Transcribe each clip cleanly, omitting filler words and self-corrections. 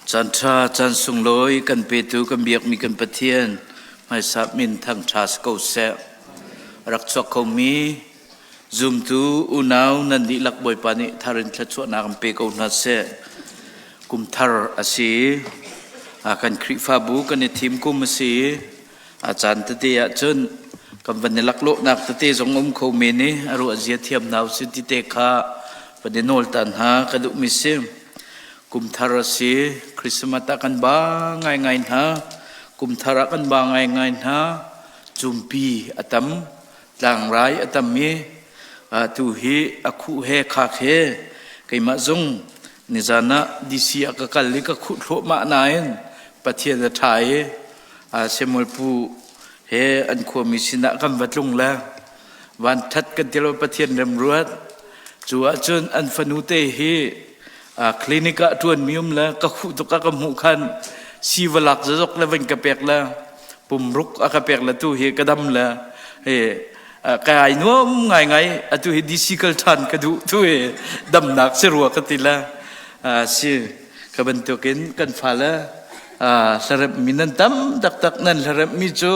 Caan ṭha, caan sunglawi kan petu kan biakmi kan Pathian hmaisa min thangṭha si ko seh. A rak chuak khomi zumtu unau nan dihlak Bawipa nih thar in thluachuahnak an pe ko hna seh. Kum thar a si. Kan Khrihfabu kan i thim kum a si. A caan tete ahcun kan van i laklawhnak tete zong um kho men i a ruah zia thiam hna usih ti te kha van i nawl ta hna ka duhmi si. Kum thar a si. Christmas ah kan ba ngaingai hna. Kum thar ah kan ba ngaingai hna. Cumpi a tam, tlangrai a tam i tu hi a khuh he khak he keimah zong nizan ah DC ah ka kal i ka khuh thluahmah nain Pathian a ṭha i Samuel pu he an khuami sinah kan va tlung le van ṭhat kan ti lo Pathian remruat. Cu ahcun an fanu te hi clinic ah ṭuanmi um le ka khuh tuk a ka hmuh khan si va lak zazok le van ka pek le pumruk a ka pek le tu hi ka dam le he ka ai nuam ngaingai. Atu hi DC kal ṭhan ka duh tu hi damnak si rua ka ti le si ka bantukin kan fale hlaremhmi nan tam taktak. Nan hlaremhmi cu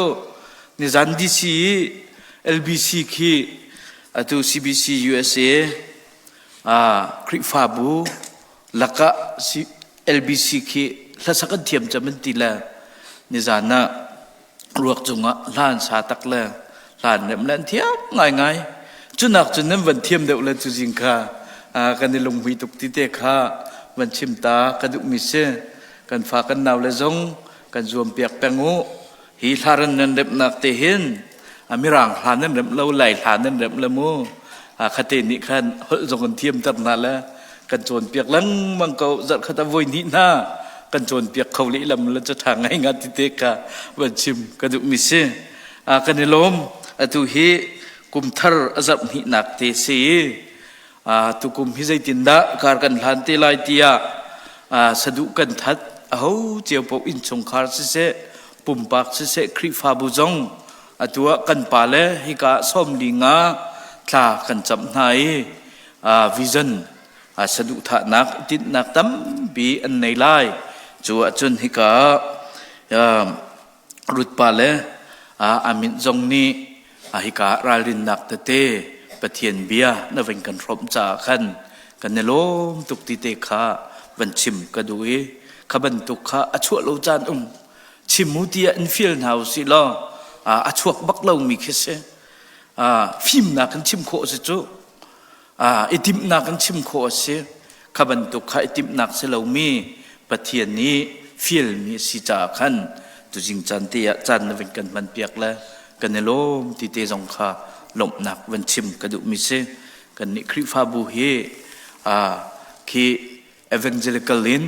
nizan DC i LBC khi atu CBC USA Khrihfabu lakah LBC khi hlasak an thiam cem an ti le nizan ah ruak cungah hlan sa tak le hlan rem le an thiam ngaingai. Cunak cun nan van thiam deuh le cu zing kha kan i lunghmui tuk ti te kha van chim ta ka duhmi si. Kan fa kan nau le zong kan zuam piak peng u. Hi hlaran nan remnak te hin mirang hla nan remh lo, lai hla nan remh le mu khate nih khan holh zong an thiam ter hna le kan cawnpiak lengmang ko. Zarh khat a voi hnih hna kan cawnpiak kho lehlam le ca ṭha ngai nga ti te kha van chim ka duhmi si. Kan i lawm. Atu hi kum thar a zarh hnihnak te si. Tukum hi zeitindah kar kan hlan te lai tiah saduh kan that. Aho cio paoh innchungkhar siseh, pumpak siseh, Khrihfabu zong atu ah kan pale hika 45 thla kan camh hna i vision, saduhthahnak, tinhnak tampi an nei lai. Cu ahcun hika Ruth pa le Amin zong nih hika ralrinnak tete Pathian bia na van kan hrawmh caah khan kan i lawm tuk ti te kha van chim ka duh i kha bantuk kha a chuah lo caan um chim mu tiah in fial hna usih law a chuak bak lomi khi si. Fimnak kan chim khawh si cu, i timhnak kan chim khawh a si. Kha bantuk kha i timhnak si lomi Pathian nih fialmi a si caah khan tuzing caan te ah caan na van kan hman piak le kan i lawm ti te zong kha lawmhnak van chim ka duhmi si. Kan nih Khrihfabu hi khi evangelical in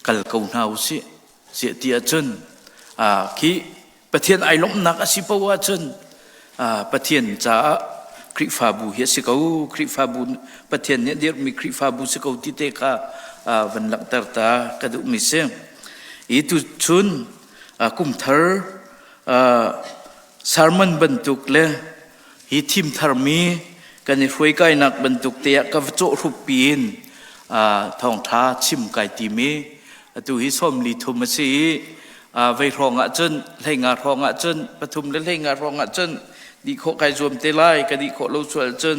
kal ko hna usih ziah ti ahcun khi Pathian ai lawmhnak a si poah ahcun Pathian caah Khrihfabu hi a si ko, Khrihfabu Pathian nih a dirhmi Khrihfabu si ko ti te kha van langhter ta ka duhmi si. I tuchun kum thar sermon bantuk le hi thim tharmi kan i hruaikainak bantuk te ah ka va cawhhrup piin thawngṭha chim kai timi. Atu hi 43 a si i vei hrawng ah cun 15 hrawng ah cun pathum le 15 hrawng ah cun dih khawh kai zuam te lai. Ka dih khawh lo sual cun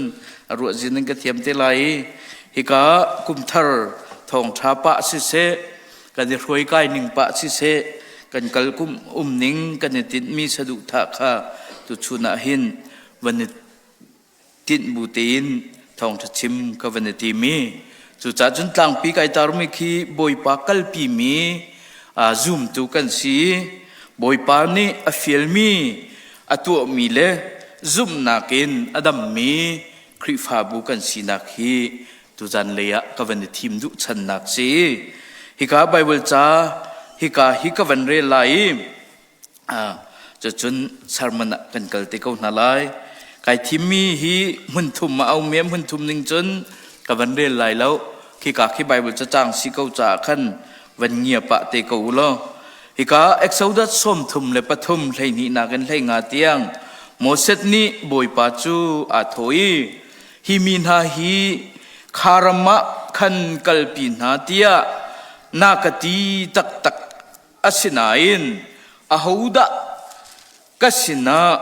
a ruah zin in ka thiam te lai i hika kumthar thawngṭha pah siseh, kan i hruai kai ning pah siseh, kan kal kum um ning kan i tinhmi saduhthah kha tuchun ah hin van i tinh bu tein thawngṭha chim ka van i tim i cucaah cun tlangpi kai tarmi khi Bawipa kalpi mi zumtu kan si. Bawipa nih a fialmi a tuahmi le zumhnak in a dammi Khrihfabu kan sinak hi tuzan lei ah ka van i thim duh channak si. Hika Bible ca hika hi ka van rel lai i cucun sermon ah kan kal te ko hna lai. Kai thimmi hi hmun thum a um i hmun thum ning cun ka van rel lai lo. Khika khi Bible cacang si ko caah khan van ngia pah te ko u law. Hika Exodus 33 12 nak in 15 tiang Moses nih Bawipa cu aa thawh i, hi mi hna hi kha ram ah khan kalpi hna tiah. na ka ti taktak. Asinain ahodah ka sinah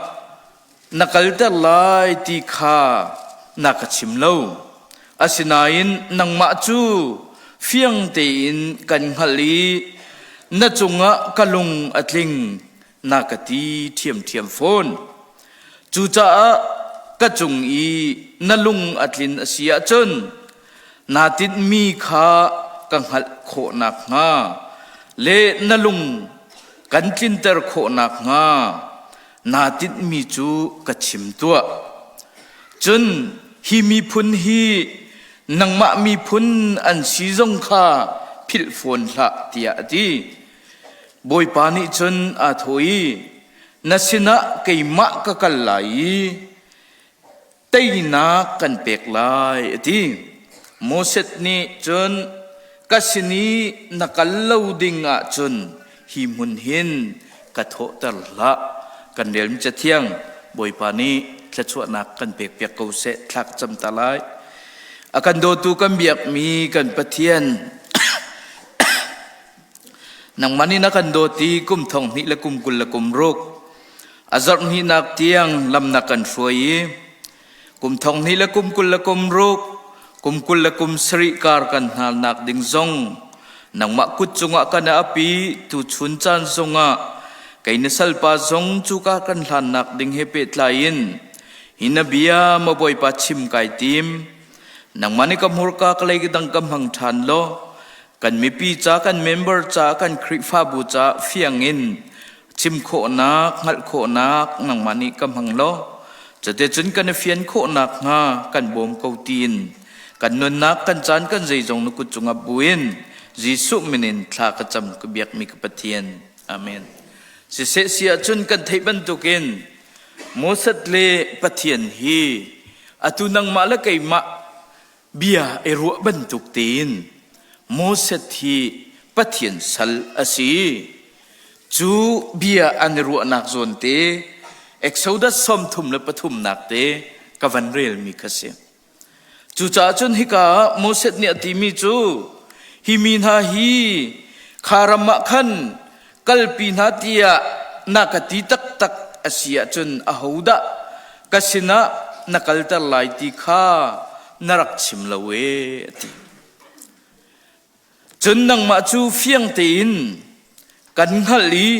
na kalter lai ti kha na ka chim lo. Asinain nangmah cu fiang tein kan hngalh i na cungah ka lung a tling na ka ti ṭhiamṭhiam fawn. Cucaah ka cung i na lung a tlin a si ahcun naa tinhmi kha ka hngalh khawh nakhnga le na lung kan tlinter khawh nakhnga naa tinhmi cu ka chim tuah. Cun hi miphun hi nangmah miphun an si zong kha philh fawn hlah tiah a ti. Bawipa nih cun aa thawh i, Na sinah keimah ka kal lai i teinak kan pek lai a ti. Moses nih cun ka sin i na kal lo ding ahcun hi hmun hin ka thawhter hlah. Kan relmi Cathiang Bawipa nih thluachuahnak kan pekpiak ko seh thla ka cam ta lai. A kan dawtu kan biakmi kan Pathian Nangmah nih na kan dawt i kum thong hnih le kum 20 le kum ruk a zarh hnihnak tiang lam na kan hruai i kum thong hnih le kum 20 le kum ruk kum 20 le kum sarih kar kan hnalnak ding zong nangmah kut cungah kan api tu chun caan zongah kei na salpa zong cuka kan hlannak ding he pehtlai in hi na bia maw Bawipa chim kai tim nangmah nih ka hmurka ka lei dang ka hmang ṭhan law Kan mipi ca, kan member ca, kan Khrihfabu ca fiang in chim khawhnak, hngalh khawhnak nangmah nih ka hmang law cuticun kan i fian khawhnak hnga kan bawm ko tiin kan nunnak, kan caan, kan zeizong na kut cungah buin Jesuh min in thla ka cam ka biakmi ka Pathian. Amen. Siseh si ahcun kan theih bantukin Moses le Pathian hi atu nangmah le keimah bia i ruah bantuk tein Moses hi Pathian sal a si. Cu bia an i ruahnak zawn te Exodus 33 nak te ka van relmi kha si. Cucaah cun hika ah Moses nih a timi cu hi mi hna hi kha ram ah khan kalpi hna tiah na ka ti taktak a si ahcun ahodah ka sinah na kalter lai ti kha na rak chim lo ee a ti. Cun nangmah cu fiang tein kan hngalh i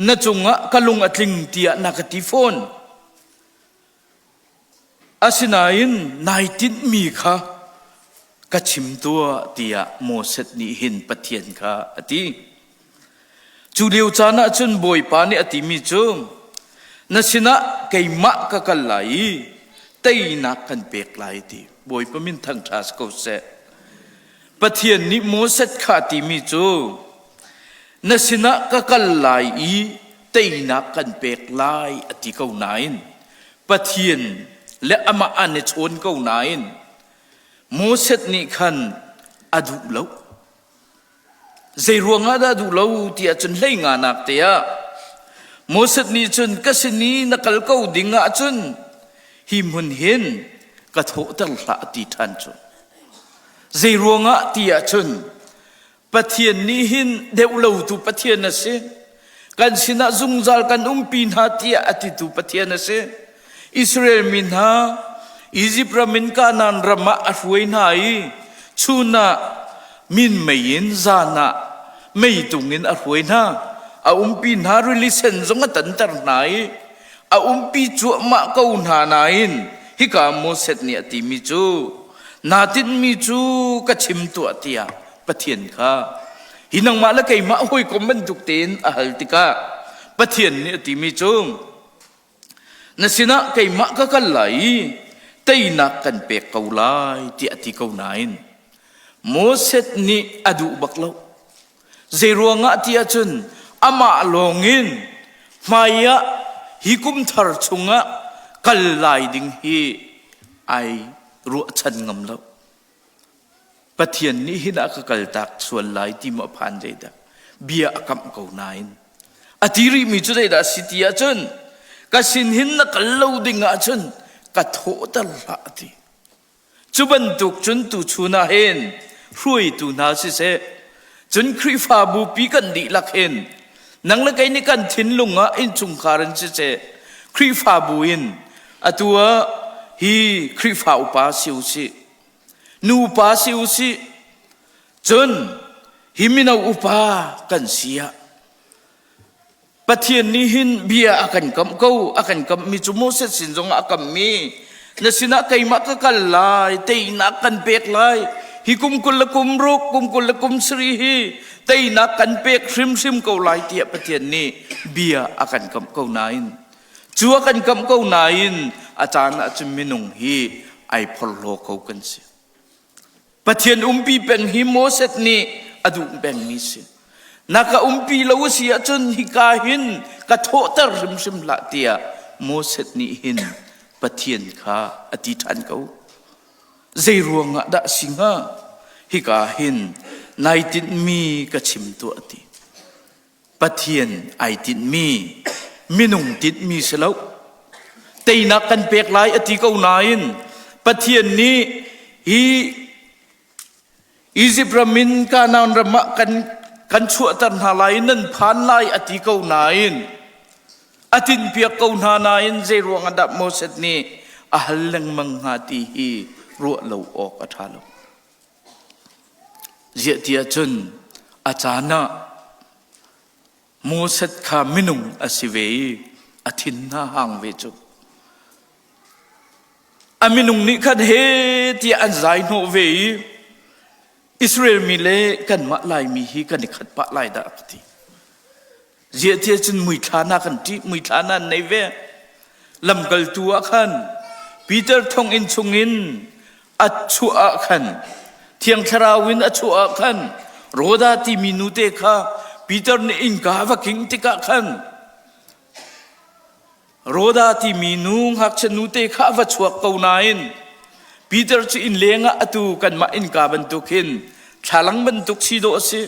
na cungah ka lung a tling tiah na ka ti fawn. Asinain nai tinhmi kha ka chim tuah tiah Moses nih hin Pathian kha a ti. Cu lio caan ah cun Bawipa nih a timi cu na sinah keimah ka kal lai i teinak kan pek lai ti. Bawipa min thangṭha si ko seh. Pathian nih Moses kha a timi cu na sinah ka kal lai i teinak kan pek lai a ti ko nain Pathian le amah an i chawn ko nain Moses nih khan a duh lo. Zei ruangah dah duh lo ti ahcun hlei nga nak te ah Moses nih cun ka sin i na kal ko ding ahcun hi hmun hin ka thawhter hlah ti ṭhan cu. Zei ruangah ti ahcun Pathian nih hin deuh lotu Pathian a si. Kan sinah zungzal kan umpi hna tiah a titu Pathian a si. Israel mi hna Izipt ram in Kanaan ram ah a hruai hna i chun ah minmei in zan ah meitung in a hruai hna. A umpi hna rili sen zong a tanter hna i a umpi cuahmah ko hna nain hika Moses nih a timi cu naa tinhmi cu ka chim tuah tiah Pathian kha hi nangmah le keimah hawikom bantuk tein a hal tikah Pathian nih a timi cu na sinah keimah ka kal lai i teinak kan pek ko lai tiah a ti ko nain Moses nih a duh bak lo. Zei ruangah ti ahcun amah lawngin hmai ah hi kum thar chungah kal lai ding hi ai ruahchan ngam lo. Pathian nih hin a ka kaltak sual lai ti maw a phan zeidah bia a kamh ko nain a ti rihmi cu zeidah a si ti ahcun ka sin hin na kal lo ding ahcun ka thawhter hlah a ti. Cu bantuk cun tuchun ah hin hruaitu hna siseh, Cun Khrihfabu pi kan dihlak hin nang le kei nih kan thinlung ah innchungkhar in siseh Khrihfabu in atu ah hi Khrihfa upa si u sih nu upa si u sih cun hi mino upa kan si ah Pathian nih hin bia a kan kamh ko a kan kamhmi cu Moses sin zongah a kamhmi na sinah keimah ka kal lai teinak kan pek lai hi kum 20 le kum ruk kum 20 le kum sarih hi teinak kan pek hrimhrim ko lai tiah Pathian nih bia a kan kamh ko nain cu a kan kamh ko nain a caan ah cun minung hi ai phorhlaw ko kan si Pathian umpi peng hi Moses nih a duh pengmi si. Na ka umpi lo a si ahcun hika hin ka thawhter hrimhrim hlah tiah Moses nih hin Pathian kha a ti ṭhan ko. Zei ruangah dah si hnga? Hika hin nai tinhmi ka chim tuah ti. Pathian ai tinhmi minung tinhmi si lo. Teinak kan pek lai a ti ko nain Pathian nih hi Izipt ram in Kanaan ram ah kan kan chuahter hna lai nan phan lai a ti ko nain a tinhpiak ko hna nain zei ruang ah dah Moses nih a hal lengmang hnga ti hi ruah lo awk a ṭha lo. Ziah ti ahcun a caan ah Moses kha minung a si ve i a thin hna hang ve cu. A minung nih khan he tiah an zai hnawh ve i Israel mi le kanmah Laimi hi kan i khat pah lai dah ka ti. Ziah tiah cun muithla na kan ṭih, muithla na an nei ve. Lamkaltu ah khan Peter thonginn chungin a chuah ah khan Thiang Thlarau in a chuah ah khan Rhoda timi nute kha Peter nih innka va king tikah khan Rhoda timi nu ngakchia nute kha a va chuak ko nain Peter cu inn leng ah atu kanmah innka bantuk hin thlalang bantuk si dawh a si.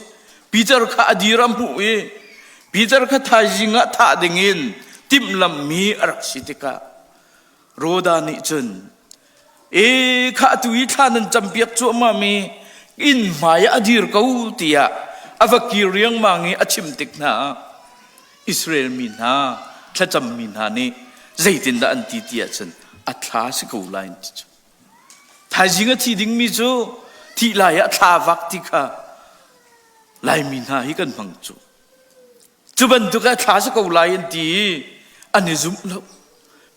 Peter kha a dir a hmuh i Peter kha thaizing ah thah dingin timhlamhmi a rak si tikah Rhoda nih cun e kha atu i thla nan campiak cuahmah mi inn hmai ah a dir ko tiah a va kir riangmang i a chim tik hna ah Israel mi hna thlacam mi hna nih zeitindah an ti ti ahcun a thla si ko lai an ti cu. Thaizing a thi dingmi cu thih lai ah thla vak ti kha Laimi hna hi kan hmang cu. Cu bantuk ah thla si ko lai an ti i an i zumh lo.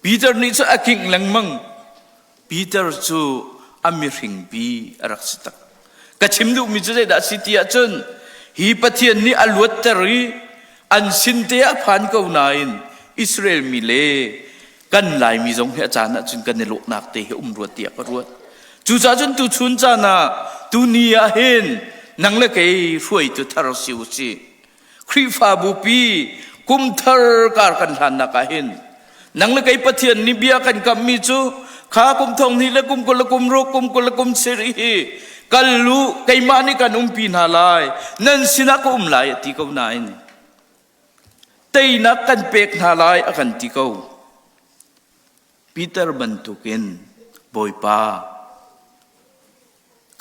Peter nih cu a kingh lengmang. Peter cu a mihring pi a rak si tak. Ka chim duhmi cu zeidah a si ti ahcun hi Pathian nih a luatter i an sin te ah phan ko nain Israel mi le kan Laimi zong hi a caan ahcun kan i lawhnak te hi um rua tiah ka ruat. Cucaah cun tuchun caan ah tuni ah hin nang le kei hruaitu thar si u sih. Khrihfabu pi kum thar kar kan hlannak ah hin nang le kei Pathian nih bia kan kammi cu kha kum thong hnih le kum 20 le kum ruk kum 20 le kum sarih hi kal lu keimah nih kan umpi hna lai nan sinah ka um lai a ti ko nain teinak kan pek hna lai a kan ti ko Peter bantukin Bawipa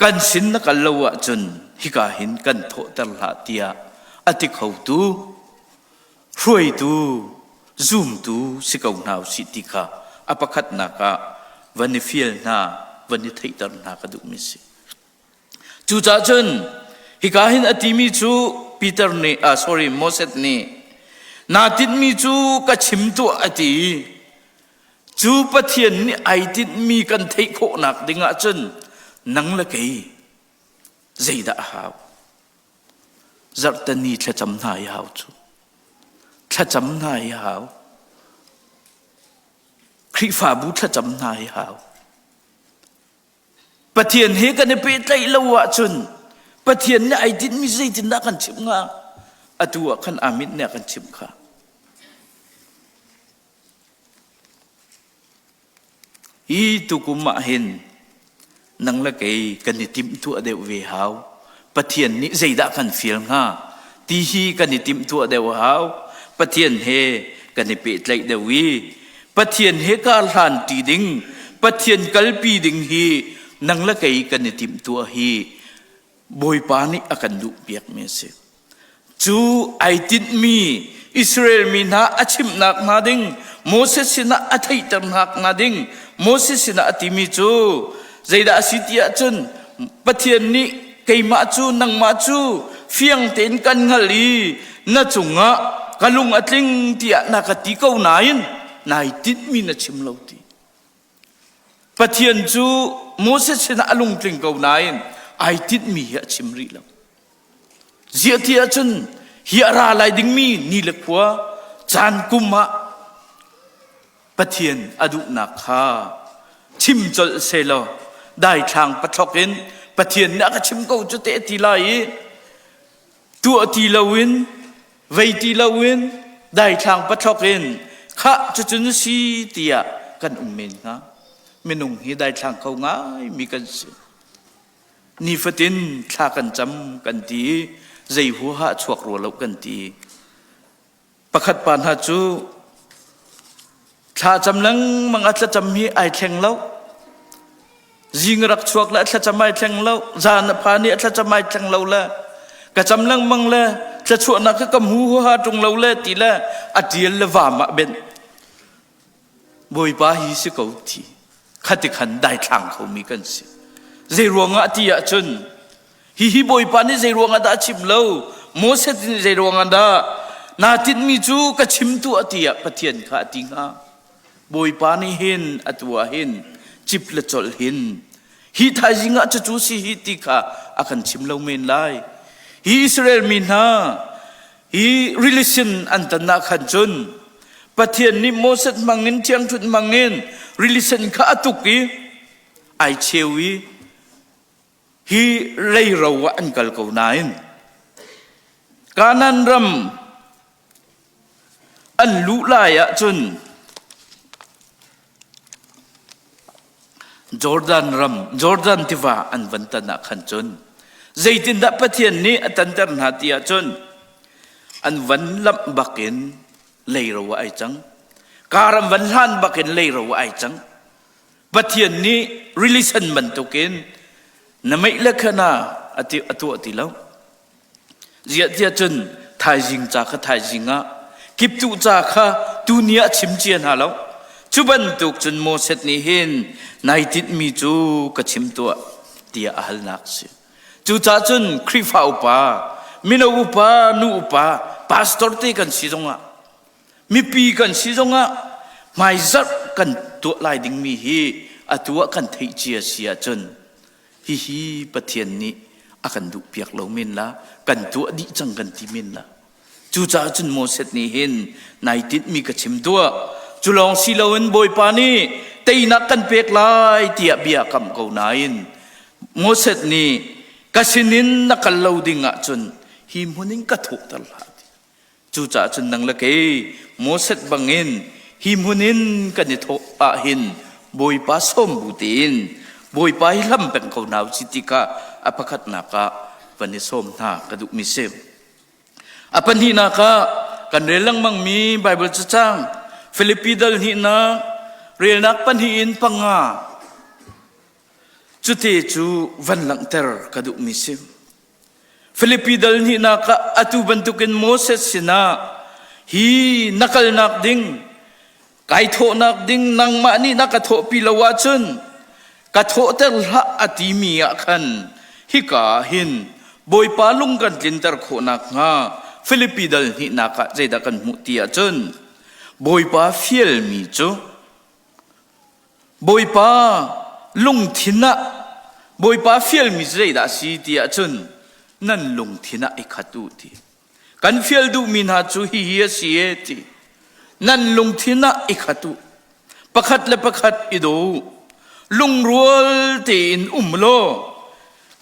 Kan sin na kal lo ahcun hika hin kan thawhter hlah tiah a ti khotu, hruaitu, zumtu si ko hna usih ti kha a pakhatnak ah van i fial hna, van i theihter hna ka duhmi si. Cucaah cun hika hin a timi cu Peter nih, ah sorry, Moses nih naa tinhmi cu ka chim tuah a ti i Cu Pathian nih ai tinhmi kan theih khawhnak ding ahcun nang le kei zeidah a hau? Zarhteni thlacam hna i hau cu. Thlacam hna i hau. Khrihfabu thlacam hna i hau. Pathian he kan i pehtlaih lo ahcun Pathian nih ai tinhmi zeitindah kan chimh hnga? Atu ah khan Amit nih a kan chimh kha. Hi tukum ah hin nang le kei kan i timhtuah deuh ve hau. Pathian nih zeidah kan fial hnga ti hi kan i timhtuah deuh hau. Pathian he kan i pehtlaih deuh i Pathian he kar hlan ṭi ding, Pathian kalpi ding hi nang le kei kan i timhtuah hi. Bawipa nih a kan duh piakmi a si. Cu ai tinhmi Israel mi hna a chimhnak hna ding Moses sinah a theihter hna ding Moses sinah a timi cu zeidah a si ti ahcun Pathian nih keimah cu nangmah cu fiang tein kan hngalh i na cungah ka lung a tling tiah na ka ti ko nain nai tinhmi na chim lo ti. Pathian cu Moses sinah a lungtling ko nain ai tinhmi hi a chim rih lo. Ziah ti ahcun hi a ra lai dingmi ni le khua caan kum ah Pathian a duhnak kha chim colh selaw daithlang pathlok in Pathian nih a ka chim ko cu te ti lai i tuah ti loin vei ti loin daithlang pathlok in khah cucun si tiah kan um men hnga. Minung hi daithlang kho ngai mi kan si. Nifatin thla kan cam kan ti i zei huaha chuak rua lo kan ti. Pakhat pa hna cu thla cam lengmang a thlacam hi ai thleng lo. Zing rak chuak le a thlacam ai thleng lo. Zan a phan i a thlacam ai thleng lo le ka cam lengmang le thluachuahnak ka ka hmu huaha ṭung lo le ti le a ṭial le vam ah benh. Bawipa hi si ko ti khati khan daithlang khomi kan si. Zei ruangah ti ahcun hihi Bawipa nih zei ruangah dah a chim lo Moses nih zei ruangah dah naa tinhmi cu ka chim tuah tiah Pathian kha a ti hnga. Bawipa nih hin atu ah hin cip le colh hin hi thaizing ah cucu si hi ti kha a kan chim lo men lai. Hi Israel mi hna hi rili an tan ah khan cun Pathian nih Moses hmangin thiangṭhunh hmangin rili sen kha a tuk i ai cheu i hi leiro ah an kal ko nain Kanaan ram an luh lai ahcun Jordan ram Jordan tiva an van tan ah khan cun zeitindah Pathian nih a tanter hna ti ahcun an van lamh bakin leiro ah ai cang karam van hlan bakin leiro ah ai cang Pathian nih rili sen bantukin na meih le khana ati a tuah ti lo Ziah tiah cun thaizing ca kha thaizing ah kiptuh ca kha tuni ah chim cia hna lo. Cu bantuk cun Moses nih hin nai tinhmi cu ka chim tuah tiah a halnak a si. Cucaah cun Khrihfa upa, mino upa, nu upa, pastor te kan si zongah mipi kan si zongah hmaizarh kan tuah lai dingmi hi atu ah kan theih cia si ahcun Hihi Pathian nih a kan duhpiak lo men la, kan tuah dih cang kan ti men la. Cucaah cun Moses nih hin nai tinhmi ka chim tuah. Cu lawng si loin Bawipa nih teinak kan pek lai tiah bia kam ko nain Moses nih ka sinin na kal lo ding ahcun hi hmun in ka thawhter hlah. Cucaah cun nang le kei Moses bangin hi hmun in kan i thawh ahhin Bawipa sawm bu tein Bawipa hi hlam peng ko hna usih ti kha a pakhatnak ah van i sawm hna ka duhmi si. A pahnihnak ah kan rel lengmangmi Baibal cacang Filipi dal hnihnak relnak pahnih in panga cute cu van langhter ka duhmi si. Filipi dal hnihnak ah atu bantukin Moses sinah hi na kalnak ding kai thawhnak ding nangmah nih na ka thawhpi lo ahcun ka thawhter hlah a timi ah khan hika hin Bawipa lung kan tlinter khawh nakhnga Filipi dal hnihnak ah zeidah kan hmuh ti ahcun Bawipa fialmi cu Bawipa lungthin ah Bawipa fialmi cu zeidah a si ti ahcun nan lungthin ah i khat u ti. Kan fial duhmi hna cu hihi a si e ti. Nan lungthin ah i khat u. Pakhat le pakhat i daw u. Lungrual tein um law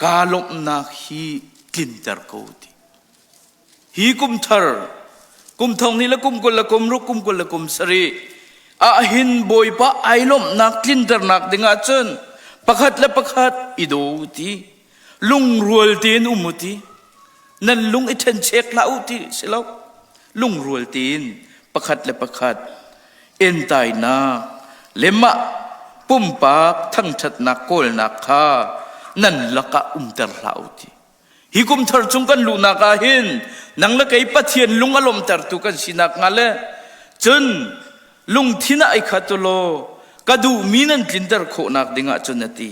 kaa lawmhnak hi tlinter ko ti. Hi kum thar, kum thong hnih le kum 20 le kum ruk, kum 20 le kum sarih ahhin Bawipa ai lawmhnak tlinternak ding ahcun pakhat le pakhat i daw u ti, lungrual tein um u ti, nan lung i ṭhenchek hlah u ti si lo, lungrual tein pakhat le pakhat entainak le mah pumpak thangṭhatnak kawlnak kha nan lakah umter hlah u ti. Hi kum thar chung kan luhnak ah hin nang le kei Pathian lung a lawmhtertu kan sinak hnga le cun lungthin ah ai khat u law ka duhmi nan tlinter khawhnak dingah cun a ti.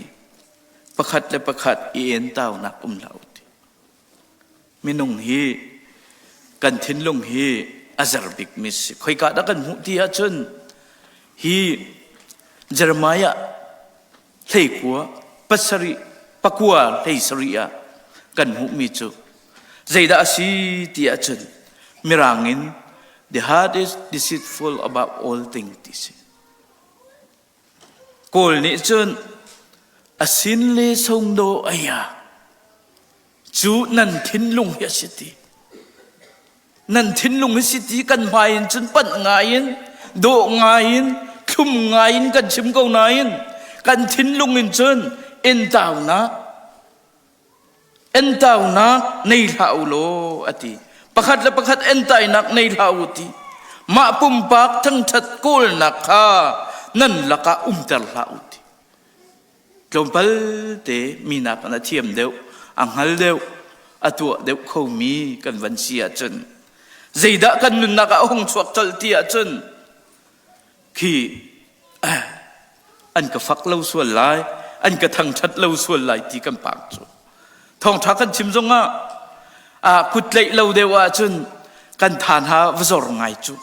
Pakhat le pakhat i entaunak um hlah u ti. Minung hi kan thinlung hi a zer bikmi si. Khoika dah kan hmuh ti ahcun hi Jeremiah hleikua pasarih pakua hlei sarih ah kan hmuhmi cu zeidah a si ti ahcun mirang in the heart is deceitful above all things ti si. Kawl nih cun a sin le songdo aya cu nan thinlung hi a si ti. Nan thinlung hi si ti kan hmai in cun panh ngai in dawh ngai in thlum ngai in kan chim ko nain kan thinlung in cun entaunak entaunak nei hlah u law a ti. Pakhat le pakhat entainak nei hlah u ti. Mah pumpak thangṭhat kawlnak kha nan lakah umter hlah u ti. Tlawmpal te minak in a thiam deuh, a hngal deuh, a tuah deuh khomi kan van si ahcun zeidah kan nunnak ah a hung chuak colh ti ahcun khi an ka fak lo sual lai, an ka thangṭhat lo sual lai ti kan pang cu. Thawngṭha kan chim zongah kut tlaih lo deuh ahcun kan tha hna va zor ngai cu.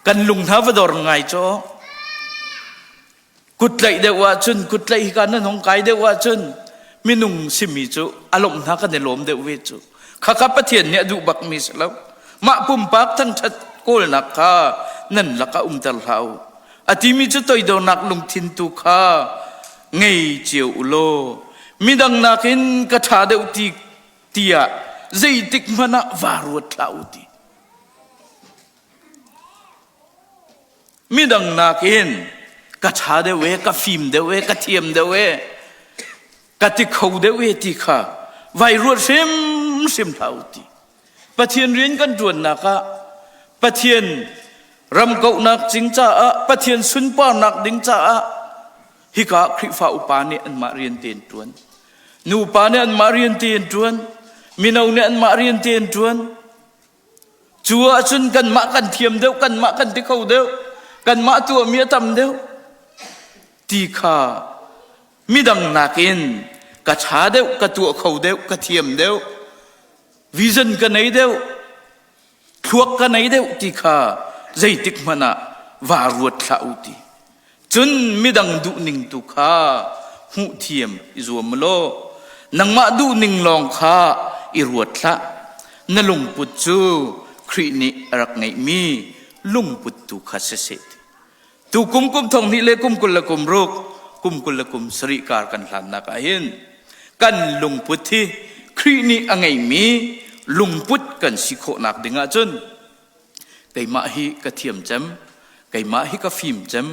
Kan lung hna va dor ngai cu. Kut tlaih deuh ahcun kut tlaih hi kan nan hong kai deuh ahcun minung simi cu a lawmh hna kan i lawm deuh ve cu. Khakha Pathian nih a duh bakmi si lo. Mah pumpak thangṭhat kawlnak kha nan lakah umter hlah u. A timi cu toidornak lungthin tu kha ngei cio u law midang nakin ka ṭha deuh ti tiah zeitik hmanh ah vaa ruat hlah u ti. Midang nakin ka ṭha deuh e, ka fim deuh e, ka thiam deuh e, ka ti kho deuh e ti kha vai ruat hrimhrim hlah u ti. Pathian rian kan ṭuannak ah Pathian ram kauhnak cing caah Pathian sunparnak ding caah hika Khrihfa upa nih anmah rian te an ṭuan. Nupa nih anmah rian te an ṭuan. Mino nih anmah rian te an ṭuan. Cu ahcun kanmah kan thiam deuh, kanmah kan ti kho deuh, kanmah tuahmi a tam deuh ti kha midang nakin ka ṭha deuh, ka tuah kho deuh, ka thiam deuh, vision ka nei deuh, thluak ka nei deuh ti kha zeitik hmanh ah vaa ruat hlah u ti. Cun midang duhning tu kha hmuh thiam i zuam law nangmah duhning lawng kha i ruat hlah. Na lungput cu Khrih nih a rak ngeihmi lungput tu kha siseh ti. Tu kum kum thong hnih le kum 20 le kum ruk, kum 20 le kum sarih kar kan hlannak ah hin kan lungput hi Khrih nih a ngeihmi lungput kan si khawhnak ding ahcun keimah hi ka thiam cem, keimah hi ka fim cem,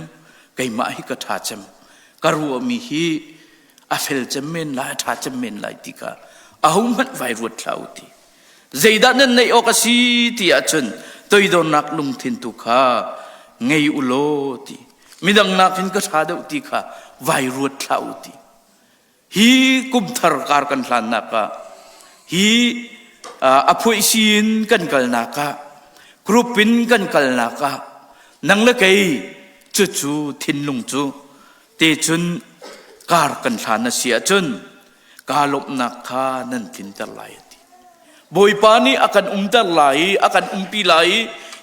keimah hi ka ṭha cem, ka ruahmi hi a fel cem men lai, a ṭha cem men lai ti kha ahohmanh vai ruat hlah u ti. Zeidah nan neih awk a si ti ahcun toidornak lungthin tu kha ngei u law ti. Midang nakin ka ṭha deuh ti kha vai ruat hlah u ti. Hi kumthar kar kan hlannak ah hi a phuaisi in kan kalnak ah group in kan kalnak ah nang le kei cucu thinlung cu te cun kar kan hlan a si ahcun kaa lawmhnak kha nan tlinter lai a ti. Bawipa nih a kan umter lai i a kan umpi lai i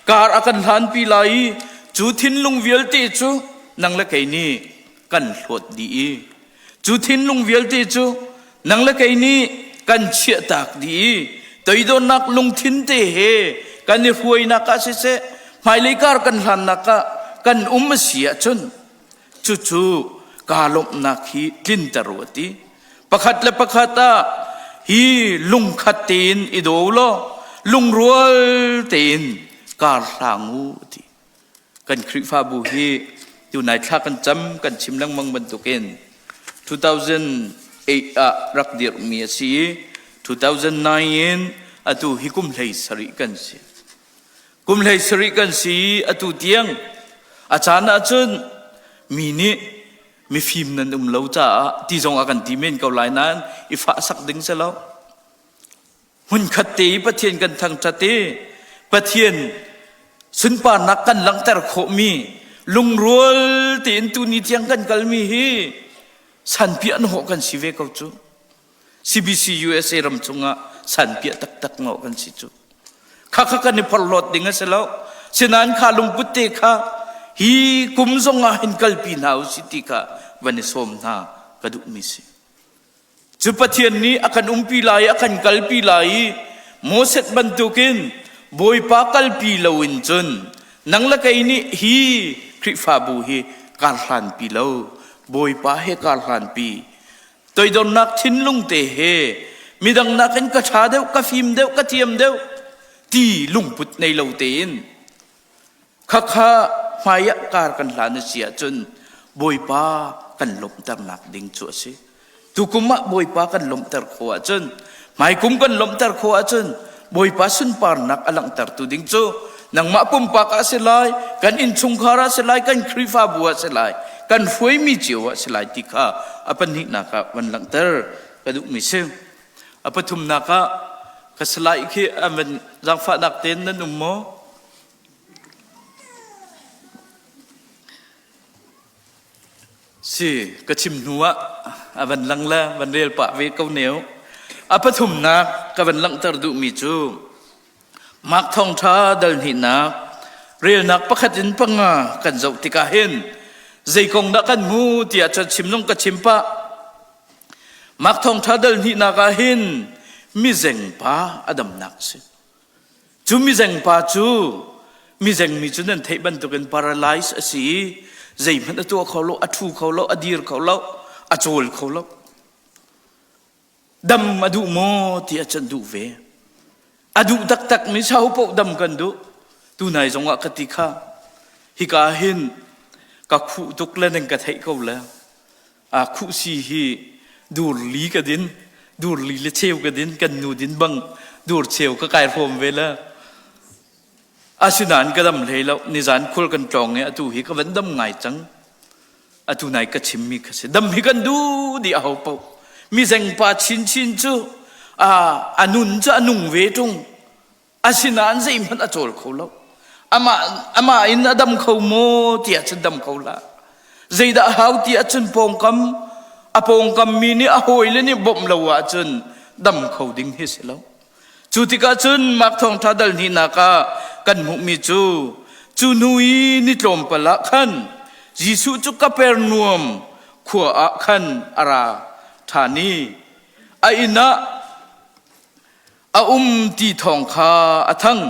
kar a kan hlanpi lai i cu thinlung vialte cu nang le kei nih kan hlawt dih i cu thinlung vialte cu nang le kei nih kan chiahtak dih i toidornak lungthin te he kan i hruainak ah siseh hmailei kar kan hlannak ah kan um a si ahcun cucu kaa lawmhnak hi tlinter u a ti. Pakhat le pakhat ah hi lungkhat tein i daw law lungrual tein kar hlang u a ti. Kan Khrihfabu hi tunai thla kan cam kan chim lengmang bantukin 2008 ah rak dirhmi a si i 2009 in atu hi kum hlei sarih kan si. Kum hlei sarih kan si i atu tiang a caan ahcun mi nih mifim nan um lo caah ti zong a kan ti men ko lai nain i fahsak ding si lo. Hmunkhat te i Pathian kan thangṭhat i Pathian sunparnak kan langhter khawhmi lungrual tein tuni tiang kan kalmi hi sanpiah na hawh kan si ve ko cu. CBC USA ram chungah sanpiah taktak ngawh kan si cu. Khakha kan i phorhlawt ding a si lo. Sinain kha lungput te kha hi kum zong ah hin kalpi hna u si ti kha van i sawm hna ka duhmi si. Cu Pathian nih a kan umpi lai i a kan kalpi lai i Moses bantukin Bawipa kalpi loin cun nang le kei nih hi Khrihfabu hi kar hlanpi lo Bawipa he kar hlanpi toidornak thinlung te he midang nakin ka ṭha deuh ka fim deuh ka thiam deuh ti lungput nei lo tein Khakha hmai ah kar kan hlan a si ahcun Bawipa kan lawmhternak ding cu a si. Tukum ah Bawipa kan lawmhter khawh ahcun hmaikum kan lawmhter khawh ahcun Bawipa sunparnak a langhtertu ding cu nangmah pumpak ah si lai, kan innchungkhar ah si lai, kan Khrihfabu ah si lai, kan hruaimi cio ah si lai ti kha a pahnihnak ah van langhter ka duhmi si. A pathumnak ah ka salai khi an van zaangfahnak tein nan um maw? Si, ka chim hnu ah a van lang le van rel pah ve ko neu. A pathumnak ka van langhter duhmi cu Mark Thawngṭha dal hnihnak relnak pakhat in panga kan zoh tikah hin zei kong dah kan hmu tiah cun chim zong ka chim pah. Mark Thawngṭha dal hnihnak ah hin mizeng pa a damnak a si. Cu mizeng pa cu mizeng mi cu nan theih bantukin paralyze a si i zeihmanh a tuah kho lo, a ṭhu kho lo, a dir kho lo, a cawl kho lo. Dam a duh maw ti a can duh ve. A duh taktak mi sau paoh dam kan duh. Tunai zongah ka ti kha hika hin ka khuh tuk le nan ka theih ko le. A khuhsi hi dur li ka din, dur li le cheu ka din, kan nu din bang dur cheu ka kai hrawm ve le. Asinain ka dam hlei lo, nizan khul kan tlawng i atu hi ka van dam ngai cang. Atu nai ka chimmi kha si. Dam hi kan duh dih a ho paoh. Mizeng pa chinchin cu a, a nun cu a nung ve ṭung. Asinain zeihmanh a cawl kho lo. Amah, amah in a dam kho maw ti ahcun dam kho hlah. Zeidah a hau ti ahcun pawngkam, a pawngkam mi nih a hawile nih bawmh lo ahcun dam kho ding hi si lo. Cu tikah cun Mark Thawngṭha dal hnihnak ah kan hmuhmi cu cu hnu i ni tlawmpal ah khan Jesuh cu Kapernaum khua ah khan a ra ṭhan i a inn ah a um ti thawng kha a thang.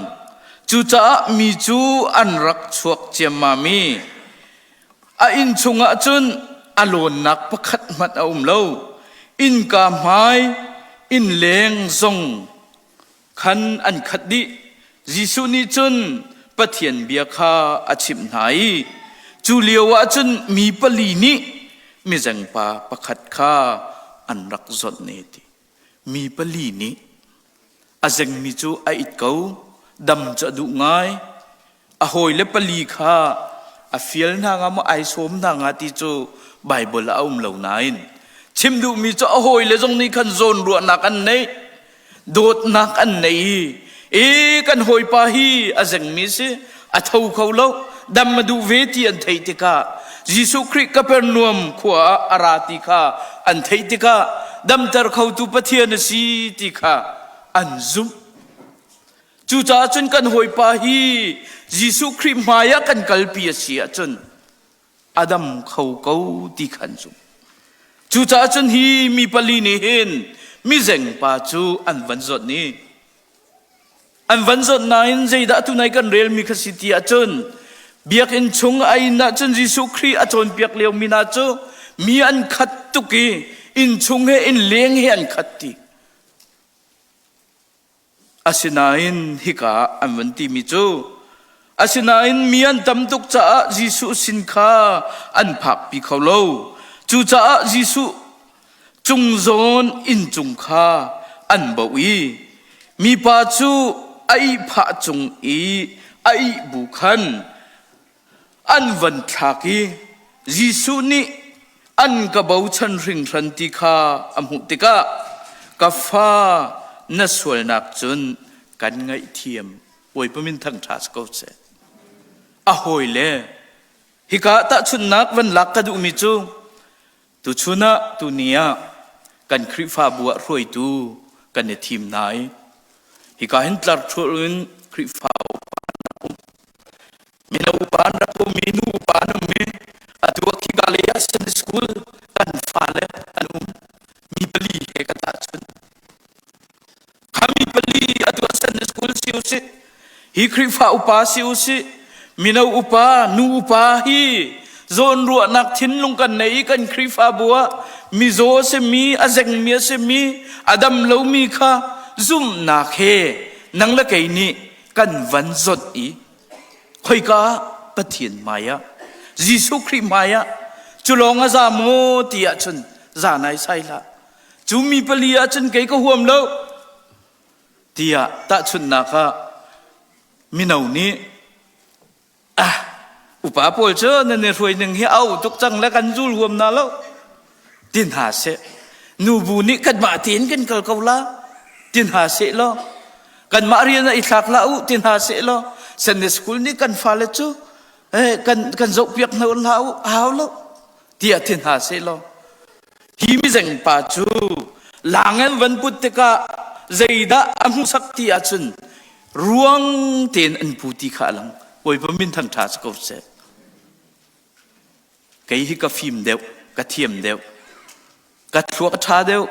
Cucaah mi cu an rak chuak ciammam i a inn chungah cun a lawnnak pakhat hmanh a um lo. Innka hmai innleng zong khan an khat dih. Jesuh nih cun Pathian bia kha a chimh hna i cu lioah cun mi pali nih mizengpa pakhat kha an rak zawnh ne ti. Mi pali nih a zengmi cu a it ko, dam cu a duh ngai. A hawile pali kha a fial hna nga maw ai sawm hna nga ti cu Baibal ah a um lo nain chim duhmi cu a hawile zong nih khan zawnruahnak an neih, dawtnak an nei i e kan hawipa hi a zengmi si, a tho kho lo, dam a duh ve ti an theih tikah Jesuh Khrih Kapernaum khua ah a ra ti kha an theih tikah damter khotu Pathian a si ti kha an zumh. Cucaah cun kan hawipa hi Jesuh Khrih hmai ah kan kalpi a si ahcun a dam kho ko ti kha an zumh. Cucaah cun hi mi pali nih hin mizengpa cu an van zawnh i An van zawt nain zeidah tunai kan relmi kha si ti ahcun biakinn chung a inn ahcun Jesuh Khrih a cawnpiak liomi hna cu mi an khat tuk i inn chung he inn leng he an khat ti. Asinain hika ah an van timi cu asinain mi an tam tuk caah Jesuh sin kha an phakpi kho lo. Cucaah Jesuh cung zawn inncung kha an boh i mipa cu a ihphah cung i a ih bu khan an van thlak i Jesuh nih an ka bochan hringhran ti kha a hmuh tikah ka fa na sualnak cun kan ngaihthiam. Bawipa min thangṭha si ko seh. A hawile hika tahchunhnak van lak ka duhmi cu tuchun ah tuni ah kan Khrihfabu ah hruaitu kan i thim hna i hika hin tlar ṭhulh in Khrihfa upa an rak um. Mino upa an rak um i nu upa an um i atu ah khika lei ah Sunday school kan fale an um. Mi pali he kan tahchunh. Khami pali atu ah Sunday school si usih, hi Khrihfa upa si usih, mino upa, nu upa hi zawnruahnak thinlung kan nei i kan Khrihfabu ah mizaw a simi, a zengmi a simi, a dam lomi kha zumhnak he nang le kei nih kan van zawt i khoika ah Pathian hmai ah Jesuh Khrih hmai ah cu lawng a za maw ti ahcun za nai sai hlah. Cu mi pali ahcun kei ka huam lo tiah tahchunhnak ah mino nih ah upa pawl cu nan i hruai ning hi a au tuk cang le kan zul huam na lo ti hna seh. Nubu nih kanmah tein kan kal ko la ti hna seh law kanmah rian ah i thlak hlah u ti hna seh law Sunday school nih kan fale cu eh, kan kan zohpiak hna hlah u hau lo tiah ti hna seh law Hi mizeng pa cu lang an van put tikah zeidah a hmuhsak ti ahcun ruang tein an pu ti kha a lang. Bawipa min thangṭha si ko seh. Kei hi ka fim deuh, ka thiam deuh, ka thluak a ṭha deuh,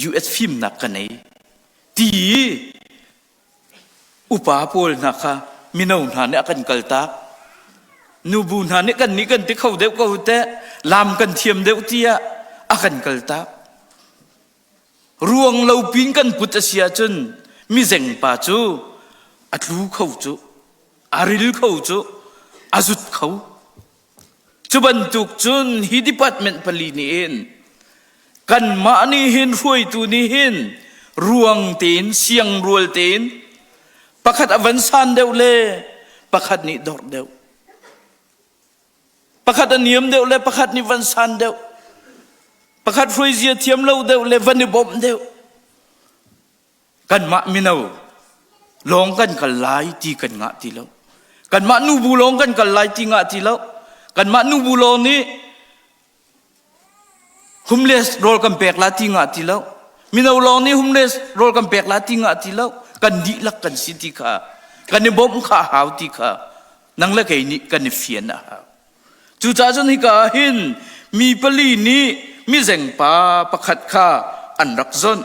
US fimnak ka nei ti Upa pawl hna kha mino hna nih a kan kaltak. Nubu hna nih kan nih kan ti kho deuh ko teh, lam kan thiam deuh tiah a kan kaltak. Ruang lo pin kan put a si ahcun mizeng pa cu a tlu kho cu, a ril kho cu, a zut kho. Cu bantuk cun hi department pali nih hin kanmah nih hin hruaitu nih hin ruang tein siangrual tein pakhat a van san deuh le pakhat nih dorh deuh pakhat a niam deuh le pakhat nih van san deuh pakhat hruaizia thiam lo deuh le van i bawmh deuh Kanmah mino lawng kan kal lai ti kan ngah ti lo. Kanmah nubu lawng kan kal lai ti ngah ti lo. Kanmah nubu lawng nih homeless rawl kan pek la ti ngah ti lo. Mino lawng nih homeless rawl kan pek la ti ngah ti lo. Kan dihlak kan si ti kha kan i bawmh kha a hau ti kha nang le kei nih kan i fian a hau. Cucaah cun hika ah hin mi pali nih mizengpa pakhat kha an rak zonh.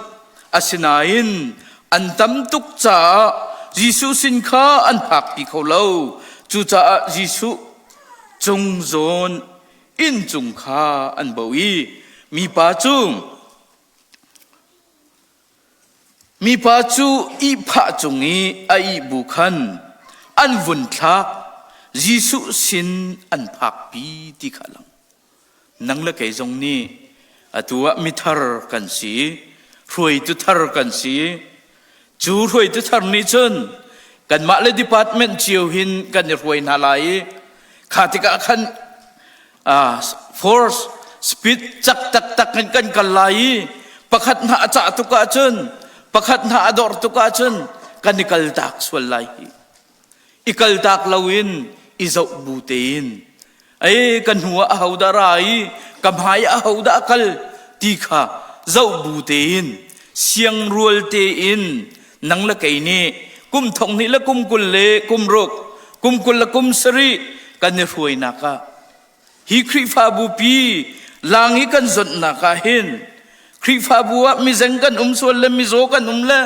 Asinain an tam tuk caah Jesuh sin kha an phakpi kho lo. Cucaah Jesuh cung zawn inncung kha an bauh i mipa cu Mipa cu ihphah cung i a ih bu khan an vun thlak, Jesuh sin an phakpi ti kha a lang. Nang le kei zong nih atu ah mithar kan si, hruaitu thar kan si. Cu hruaitu thar nih cun kanmah le department cio hin kan i hruai hna lai i kha tikah khan force speed cak taktak in kan kal lai i pakhat hna a cah tuk ahcun pakhat hna a dor tuk ahcun kan i kaltak sual lai hi i kaltak loin i zoh bu tein ei ka hnu ah ahodah ra i ka hmai ah ahodah kal ti kha zoh bu tein siangrual tein nang le kei nih kum thong hnih le kum 20 le kum ruk kum 20 le kum sarih kan i hruainak ah hi Khrihfabu pi lang i kan zonhnak ah hin Khrihfabu ah mizeng kan um sual le mizaw kan um le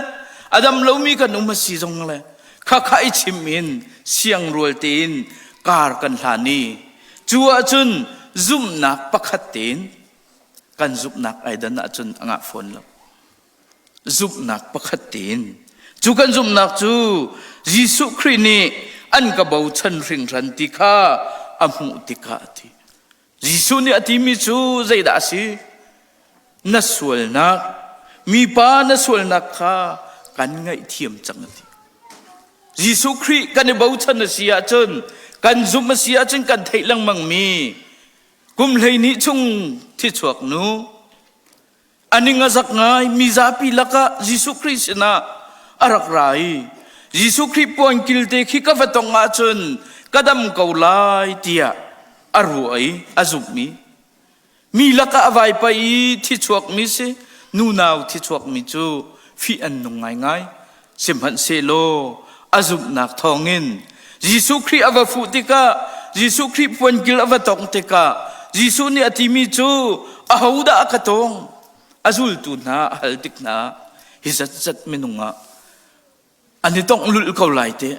a dam lomi kan um a si zong le khakha i chim in siangrual tein kar kan hlan i cu ahcun zumhnak pakhat tein kan zumhnak ai dan ahcun a ngah fawn lo. Zumhnak pakhat tein. Cu kan zumhnak cu Jesuh Khrih nih an ka bochan hringhran ti kha a hmuh tikah a ti. Jesuh nih a timi cu zeidah a si? Na sualnak, mipa na sualnak kha kan ngaihthiam cang a ti. Jesuh Khrih kan i bochan a si ahcun, kan zumh a si ahcun kan theih lengmangmi kum 12 chung thichuak nu. A ning a zak ngai mi zapi lakah Jesuh Khrih sinah a rak ra i Jesuh Khrih puan kilte khi ka va tong ahcun ka dam ko lai tiah a ruah i a zumh i mi lakah a vaipai i thichuakmi si nunau thichuakmi cu fih an nung ngaingai. Sihmanhsehlaw a zumhnak thawngin Jesuh Khrih a va fuh tikah Jesuh Khrih puankil a va tongh tikah Jesuh nih a timi cu ahodah a ka tawng? A zultu hna a hal tik hna hi zatzat minung ah an i tongh lulh ko lai teh.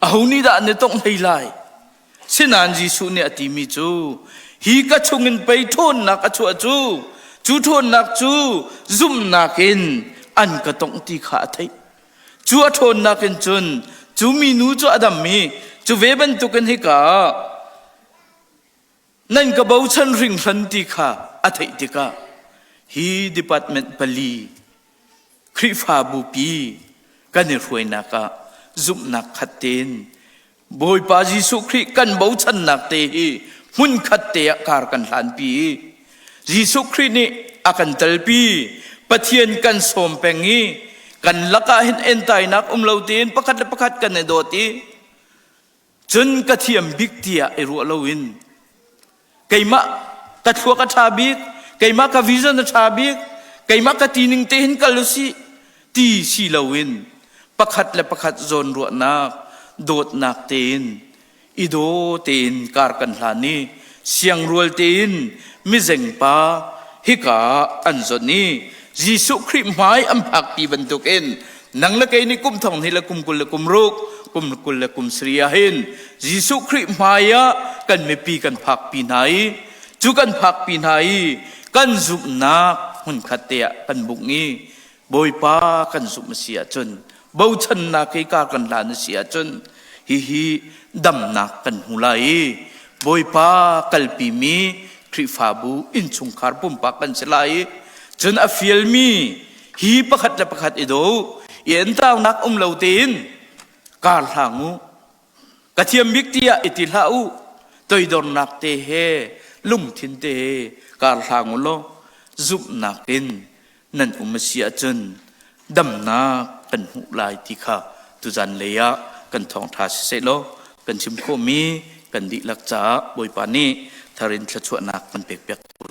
Aho nih dah an i tongh hlei lai? Sinain Jesuh nih a timi cu hi ka chungin pei ṭhawnnak a chuah cu cu ṭhawnnak cu zumhnak in an ka tongh ti kha a theih. Cu a ṭhawnnak in cun cu minu cu a dam i cu ve bantukin hika ah nan ka bochan hringhran ti kha a theih tikah hi department pali Khrihfabu pi kan i hruainak ah zumhnak khat tein Bawipa Jesuh Khrih kan bochannak te hi hmunkhat te ah kar kan hlanpi i Jesuh Khrih nih a kan telpi Pathian kan sawm peng i kan lakah hin entainak um lo tein pakhat le pakhat kan i dawt i Cun ka thiam bik tiah i ruah loin keimah ka thluak a ṭha bik, keimah ka vision a ṭha bik, keimah ka tining te hin kal usih ti si loin pakhat le pakhat zawnruahnak, dawtnak tein i daw tein kar kan hlan i siangrual tein mizengpa hika ah an zawnh i Jesuh Khrih hmai an phakpi bantukin nang le kei nih kum thong hnih le kum 20 le kum ruk kum 20 le kum sarih ah hin Jesuh Khrih hmai ah kan mipi kan phakpi hna i cu kan phakpi hna i kan zumhnak hmunkhat te ah kan bungh i Bawipa kan zumh a si ahcun bochannak hi kar kan hlan a si ahcun hihi damnak kan hmu lai i Bawipa kalpimi Khrihfabu innchungkhar pumpak kan si lai i cun a fialmi hi pakhat le pakhat i do i entaunak um lo tein kar hlang u ka thiam bik tiah i ti hlah u toidornak te he lungthin te he kar hlang u law zumhnak in nan um a si ahcun damnak kan hmuh lai ti kha tuzan lei ah kan thawngṭha siseh law kan chim khawhmi kan dihlak caah Bawipa nih thar in thluachuahnak kan pekpiak ko.